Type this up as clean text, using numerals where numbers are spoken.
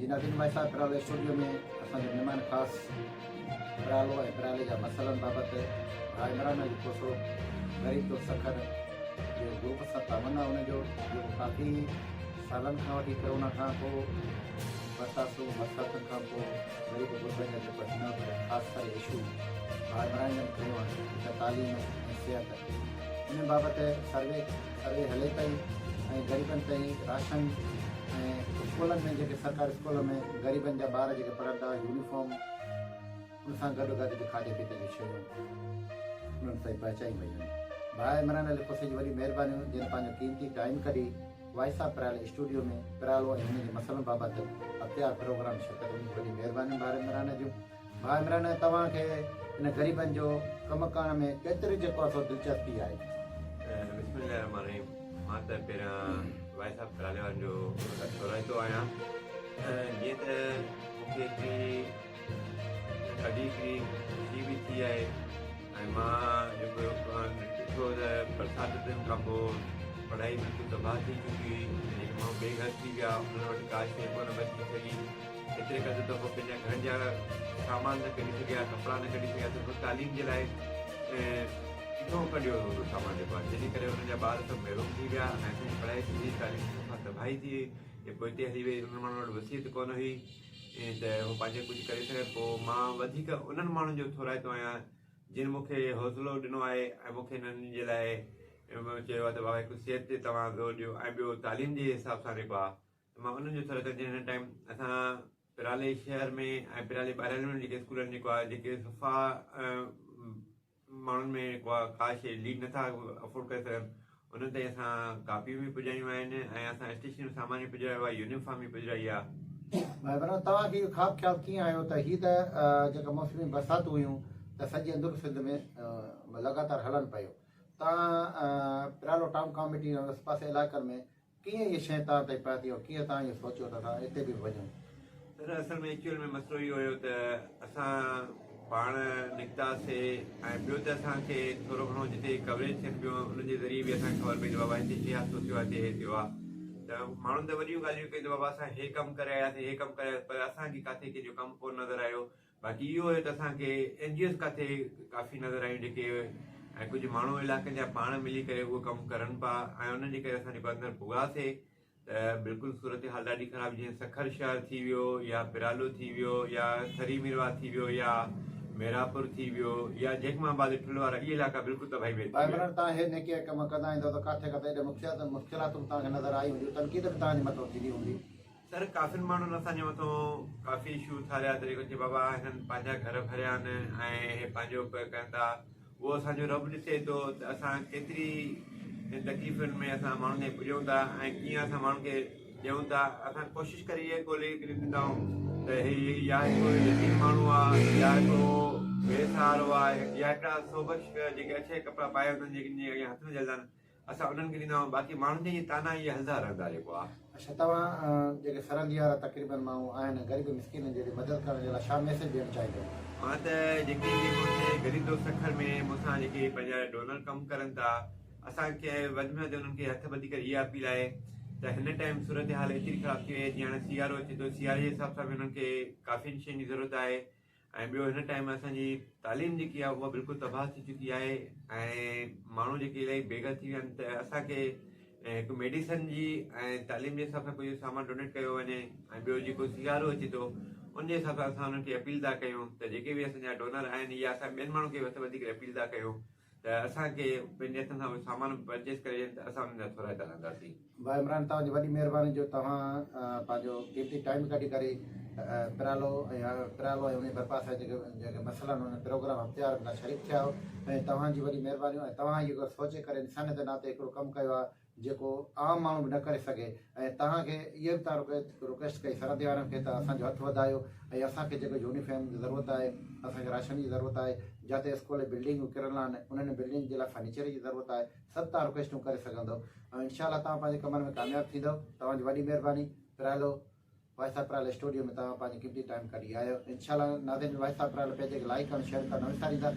جي ناظرين voice of پرالو studio ۾ اسان جو مهمان خاص پرالو ۽ پرالي جا مسئلن بابت ڀاء عمران علي کوسو غريب دوست سکر جي گروپ سان تعاون آهي ان جو جيڪو ڪافي سالن کان وٺي ڪرونا کان پوء برساتون برساتن کان پوء غريب غربن جا جيڪو هن وقت خاص ڪري اشو ڀاء عمران جن کنيو آهي ته تعليم ۽ صحت ان بابت سروي سروي هلي پئي ۽ غريبن تائين راشن ۽ اسڪولن ۾ جيڪي سرڪاري اسڪولن ۾ غريبن جا ٻار جيڪي پڙهن ٿا يونيفارم ان سان گڏو گڏ به کاڌي پيتي جون شيون انهن تائين پهچايون ويون آهن. ڀاء عمران علي کوسي جون وڏيون مهربانيون جنهن پنهنجو قيمتي ٽائيم ڪڍي وائس آف پرالي اسٽوڊيو ۾ پرالو ۽ هن جي مسئلن بابت اختيار پروگرام ۾ شرڪت ان جون وڏيون مهربانيون ڀاء عمران جون. ڀاء عمران توهان کي ان غريبن جو ڪم ڪرڻ ۾ ڪيتري جيڪو آهي سو دلچسپي آهي؟ بسم الله الرحمٰن الرحيم مان ته پهريان وائس آف پرالي وارن جو ٿورائتو آهيان جيئن ته مون کي هڪڙي ڏاڍي هڪڙي خوشي به ٿي آهي ۽ مان جيڪو ڏٺو ته برسات ٿيڻ کان پوء پڙهائي بلڪل تباهه ٿي چڪي هئي ۽ جيڪي ماڻهو بي گهر ٿي ويا انهن وٽ ڪا شيء ڪونه بچي سگهي ايتري قدر ته هو پنهنجا گهرن جا سامان نه ڪڍي سگهيا، ڪپڙا نه ڪڍي سگهيا ته هو تعليم جي لاء ڪٿو ڪڍيو هوندو سامان جيڪو آهي جنهن جي ڪري انهن جا ٻار سڀ محروم ٿي ويا ۽ اسان جي پڙهائي سنڌي تعليم صفا تباهي ٿي وئي پوئتي هلي وئي انهن ماڻهن وٽ وسيت ڪونه هئي ته هو پنهنجو ڪجهه ڪري سگهن پوء مان وڌيڪ انهن ماڻهن جو ٿورائتو آهيان جن مون کي حوصلو ڏنو آهي ۽ مون کي انهن جي لاء چيو آهي ته بابا هڪ صحت تي توهان زور ڏيو ۽ ٻيو تعليم جي حساب سان جيڪو آهي ته مان انهن جو ٿورائتو آهيان جن هن ٽائيم اسان پرالي شهر ۾ ۽ پرالي ٻاهريالي ۾ جيڪي اسڪول آهن جيڪو آهي جيڪي صفا ماڻهن ۾ جيڪو آهي ڪا شي ليڊ نٿا افورڊ ڪري سگهن انهن تائين اسان ڪاپيون به پڄايون آهن ۽ اسان اسٽيشنري سامان به پڄايو آهي يونيفارم به پڄرائي آهي. ڀائي برهان توهان کي اهو خواب خيال ڪيئن آيو ته هي ته جيڪا موسمي برساتون هيون ته سڄي اندرون سنڌ ۾ لڳاتار هلن پيو توهان پرالو ٽائون ڪاميٽي ۽ اوس پاسي علائقن ۾ ڪيئن اهي شيء توهان تائين پهتي ۽ ڪيئن توهان اهو سوچيو ته اسان اتي به وڃون؟ سر اصل ۾ ايڪچوئل ۾ مسئلو اهو هيو ته اسان پاڻ نڪتاسي ۽ ٻيو ته اسان کي ٿورو گهڻو جتي ڪوريج ٿين پيون انهن جي ذريعي به اسان کي خبر پئي ته بابا هتي هي حادثو ٿيو آهي هتي هي ٿيو آهي ته ماڻهن ته وڏيون ڳالهيون ڪيون ته بابا اسان هي ڪم ڪري آياسين هي ڪم ڪري آياسين پر اسان کي ڪاٿي ڪنهن جو ڪم ڪونه نظر آيو باقي اهو هيو ته اسان کي اين جي اوز ڪاٿي ڪافي نظر آيون جيڪي ۽ ڪجهه ماڻهو علائقن جا پاڻ ملي ڪري اهو ڪم ڪرن پيا ۽ انهن جي ڪري اسان جيڪو اندر پڳاسي ته بلڪل صورتحال ڏاڍي خراب جيئن سکر شهر ٿي ويو يا پرالو ٿي ويو يا ٿري ميرواهه ٿي ويو يا ميراپور ٿي ويو يا جيڪب آباد ٺل وارا اهي علائقا بلڪل تباهي ۾ ٿي ڀائي ويا. مرڻ توهان هي نيڪي جا ڪم ڪندا ايندو ته ڪاٿي ڪاٿي ايڏي مشڪلاتون به توهان کي نظر آيون هونديون تنقيد به توهان جي مٿو ٿيندي هوندي. سر ڪافين ماڻهن اسان جي مٿون ڪافي اشو اٿاريا ته جيڪو چي بابا هنن پنهنجا گهر ڀريا آهن ۽ هي پنهنجو پيا ڪن ٿا اهو اسان جو رب ڏسي ٿو ته اسان ڪيتري تڪليفن ۾ اسان ماڻهن تائين پڄون ٿا ۽ ڪيئن اسان ماڻهن کي ڏيون ٿا اسان ڪوشش ڪري اهي ڳولي ڏيندا آهيون ته هي يا هڪ يتيم ماڻهو آهي يا هڪڙو بي سهارو آهي يا هڪڙا سوبخش جيڪي اڇي ڪپڙا پايا هوندا آهن جيڪي اڳيان هٿ ۾ جهلدا آهن اسان انهن کي ڏيندا آهيون باقي ماڻهن جا اهي طعنا اهي هلندا رهندا جيڪو آ. اڇا توهان جيڪي سرندي وارا تقريبن ماڻهو آهن غريب مسڪينن جي مدد ڪرڻ جي لاء ڇا ميسيج ڏيڻ چاهيندو؟ مان ته جيڪي به مون کي غريب دوست سکر ۾ مون سان جيڪي پنهنجا ڊونر ڪم ڪرن ٿا اسان کي وڌ ۾ وڌ انهن کي هٿ ٻڌي ڪري اها اپيل آهي ته هن ٽائيم صورتحال ايتري خراب ٿي وئي آهي جيئن هاڻي سيارو اچي ٿو سياري جي حساب سان به انهن کي ڪافي شين جي ضرورت آهي ۽ ٻيو هن ٽائيم اسان جي تعليم جيڪي آهي اها بلڪل تباهه ٿي چڪي آهي ۽ ماڻهو جيڪي الاهي بي گهر ٿي ويا آهن ته اسان کي هڪ ميڊيسن جي ۽ تعليم جي حساب سان ڪجهه سامان ڊونيٽ ڪيو وڃي ۽ ٻيو جيڪو سيارو اچي ٿو ان جي حساب سان اسان انهن کي اپيل ٿا ڪيون ته جيڪي به اسان جا ڊونر آهن يا اسان ٻين ماڻهن کي هٿ وڌي ڪري اپيل ٿا ڪيون ته اسان کي پنهنجي هٿن سان اهي سامان به پرچيز ڪري ڏين ته اسان انهن جا ٿورائتا رهنداسين. ڀاء عمران توهان جي وڏي مهرباني جو توهان پنهنجو قيمتي ٽائيم ڪڍي ڪري پرالو ۽ پرالو ۽ ان جي ڀرپاسي جا جيڪي جيڪي مسئلا آهن ان پروگرام هفتيوار ۾ توهان شريڪ ٿيا آهيو ۽ توهان جي وڏي مهربانيون ۽ توهان اهو سوچي ڪري انسانيت جي ناتي هڪڙو ڪم ڪيو آهي جيڪو عام ماڻهو به نه ڪري سگهي ۽ توهان کي اهو به توهان رڪويسٽ ڪئي سرحدي وارن کي ته اسان جو هٿ وڌايو ۽ اسان کي جيڪو يونيفارم جي ضرورت آهي اسان کي راشن جي ضرورت آهي جاتي اسڪول جي بلڊنگون ڪريل آهن انهن بلڊنگ جي لاء فرنيچر جي ضرورت آهي سڀ توهان رڪويسٽون ڪري سگهندو ۽ انشاء الله توهان پنهنجي ڪمن ۾ ڪامياب ٿيندو توهان جي وڏي مهرباني پرالو وائس آف پرالو اسٽوڊيو ۾ توهان پنهنجي قيمتي ٽائيم ڪڍي آيو انشاء الله ناظرين وائس آف پرالو پيج کي لائيڪ ۽ شيئر ڪرڻ نه وساريندا.